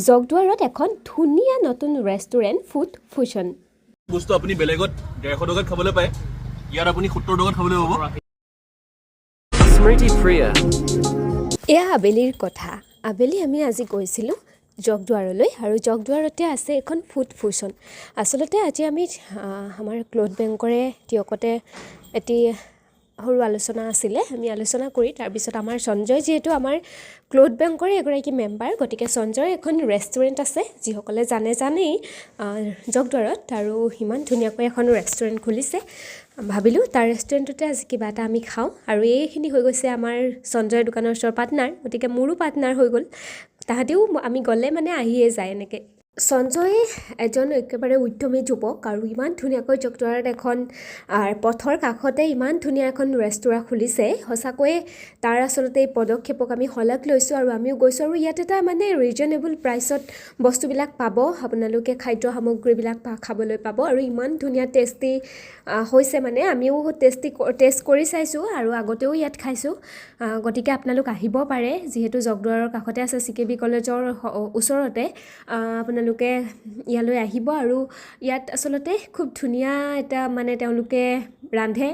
জগদুৱাৰত এখন ধুনীয়া নতুন ৰেষ্টুৰেণ্ট ফুড ফুচন। বস্তু আপুনি বেলেগত 150 টকাত খাবলৈ পায়, ইয়াত আপুনি 70 টকাত খাবলৈ পাব। Smriti Priya. এয়া আবেলিৰ কথা। আবেলি আমি আজি গৈছিলোঁ জগদুৱাৰলৈ আৰু জগদুৱাৰতে আছে এখন ফুড ফুচন। আচলতে আজি আমি আমাৰ ক্লথ বেংকৰে টীয়কতে এটি সৰু আলোচনা আছিলে। আমি আলোচনা কৰি তাৰপিছত আমাৰ সঞ্জয় যিহেতু আমাৰ ক্লথ বেংকৰে এগৰাকী মেম্বাৰ, গতিকে সঞ্জয়ৰ এখন ৰেষ্টুৰেণ্ট আছে, যিসকলে জানে জানেই, জগদুৱাৰত আৰু ইমান ধুনীয়াকৈ এখন ৰেষ্টুৰেণ্ট খুলিছে। ভাবিলোঁ তাৰ ৰেষ্টুৰেণ্টতে আজি কিবা এটা আমি খাওঁ। আৰু এইখিনি হৈ গৈছে আমাৰ সঞ্জয়ৰ দোকানৰ ওচৰৰ পাৰ্টনাৰ, গতিকে মোৰো পাৰ্টনাৰ হৈ গ'ল। তাহাঁতিও আমি গ'লে মানে আহিয়ে যায় এনেকৈ। সঞ্জয় এজন একেবাৰে উদ্যমী যুৱক আৰু ইমান ধুনীয়াকৈ জগদুৱাৰত এখন পথৰ কাষতে ইমান ধুনীয়া এখন ৰেস্তোৰাঁ খুলিছে। সঁচাকৈয়ে তাৰ আচলতে এই পদক্ষেপক আমি শলাগ লৈছোঁ আৰু আমিও গৈছোঁ। আৰু ইয়াত এটা মানে ৰিজনেবল প্ৰাইচত বস্তুবিলাক পাব আপোনালোকে, খাদ্য সামগ্ৰীবিলাক খাবলৈ পাব আৰু ইমান ধুনীয়া টেষ্টি হৈছে, মানে আমিও টেষ্ট কৰি চাইছোঁ আৰু আগতেও ইয়াত খাইছোঁ। গতিকে আপোনালোক আহিব পাৰে, যিহেতু জগদুৱাৰৰ কাষতে আছে, চি কে বি কলেজৰ ওচৰতে। আপোনালোকে ইয়ালৈ আহিব আৰু ইয়াত আচলতে খুব ধুনীয়া এটা মানে তেওঁলোকে ৰান্ধে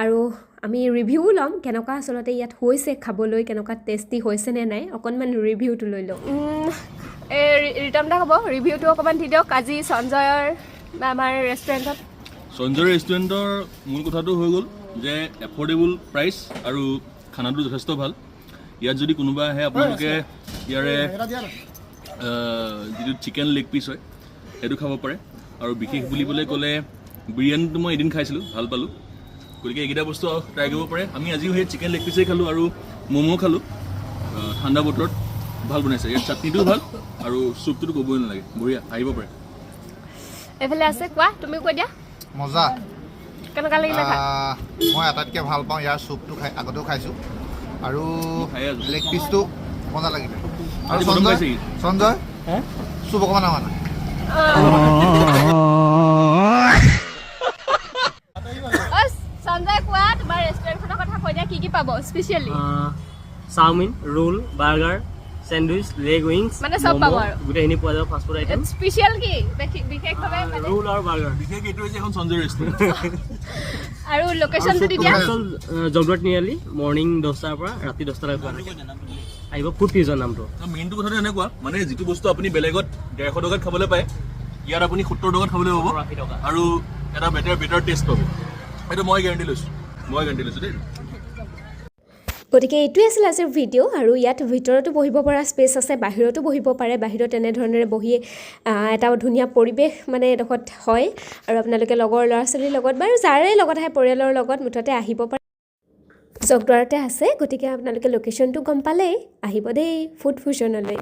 আৰু আমি ৰিভিউও ল'ম কেনেকুৱা আচলতে ইয়াত হৈছে খাবলৈ, কেনেকুৱা টেষ্টি হৈছে নে নাই, অকণমান ৰিভিউটো লৈ লওঁ। এই ৰিতম দা ক'ব, ৰিভিউটো অকণমান দি দিয়ক আজি সঞ্জয়ৰ বা আমাৰ ৰেষ্টুৰেণ্টত। সঞ্জয় ৰেষ্টুৰেণ্টৰ মূল কথাটো হৈ গ'ল যে এফৰ্ডেবল প্ৰাইচ আৰু খানাটো যথেষ্ট ভাল। ইয়াত যদি কোনোবা আহে, আপোনালোকে ইয়াৰে যিটো চিকেন লেগ পিচ হয়, সেইটো খাব পাৰে। আৰু বিশেষ বুলিবলৈ ক'লে বিৰিয়ানীটো মই এদিন খাইছিলোঁ, ভাল পালোঁ। গতিকে এইকেইটা বস্তু ট্ৰাই কৰিব পাৰে। আমি আজিও সেই চিকেন লেগ পিচেই খালোঁ আৰু ম'ম' খালোঁ। ঠাণ্ডা বতৰত ভাল বনাইছে। ইয়াত চাটনিটোও ভাল আৰু চুপটোতো ক'বই নালাগে, বঢ়িয়া। আহিব পাৰে। এইফালে আছে, কোৱা, তুমিও কৈ দিয়া। মজা। কেনেকুৱা লাগিলে খাই? মই আটাইতকৈ ভাল পাওঁ ইয়াৰ চুপটো খাই, আগতেও খাইছোঁ আৰু খায়ে আছোঁ। লেগ পিচটো মজা লাগিলে আৰু আজি প্ৰথম সঞ্জয় খাইছে কি? সঞ্জয়, চুপ অকণমান আনা। অ সঞ্জয়, কোৱা, তোমাৰ ৰেষ্টুৰেণ্টখনৰ কথা কৈ দিয়া, কি কি পাব specially? Chowmein, roll, burger, sandwich, leg wings. মানে চব পাব আৰু? গোটেইখিনি পোৱা যাব, ফাষ্ট ফুড আইটেম। স্পেচিয়েল কি বিশেষভাৱে মানে? ৰোল আৰু বাৰ্গাৰ। বিশেষ এইটোৱে যে এখন সঞ্জয় ৰেষ্টুৰেণ্ট। আৰু লোকেশ্যনটো দি দিয়া। জগদুৱাৰ তিনিআলি, মৰ্ণিং 10টাৰ পৰা ৰাতি 10টালৈকে খোলা থাকে। আহিব, ফুড ফিউজন নামটো। মেইনটো কথাটো এনেকুৱা, মানে যিটো বস্তু আপুনি বেলেগত 150 টকাত খাবলৈ পায়, ইয়াত আপুনি 70 টকাত খাবলৈ পাব। 80 টকা। আৰু এটা বেটাৰ বেটাৰ টেষ্ট পাব। সেইটো মই গেৰাণ্টি লৈছোঁ, মই গেৰাণ্টি লৈছোঁ দেই। গতিকে এইটোৱে আছিল আজিৰ ভিডিঅ'। আৰু ইয়াত ভিতৰতো বহিব পৰা স্পেচ আছে, বাহিৰতো বহিব পাৰে। বাহিৰত এনেধৰণেৰে বহি এটা ধুনীয়া পৰিৱেশ মানে এডোখৰত হয় আৰু আপোনালোকে লগৰ ল'ৰা ছোৱালীৰ লগত বাৰু যাৰে লগত আহে, পৰিয়ালৰ লগত মুঠতে আহিব পাৰে। জগদুৱাৰতে আছে, গতিকে আপোনালোকে লোকেশ্যনটো গম পালেই। আহিব দেই ফুড ফুচনলৈ।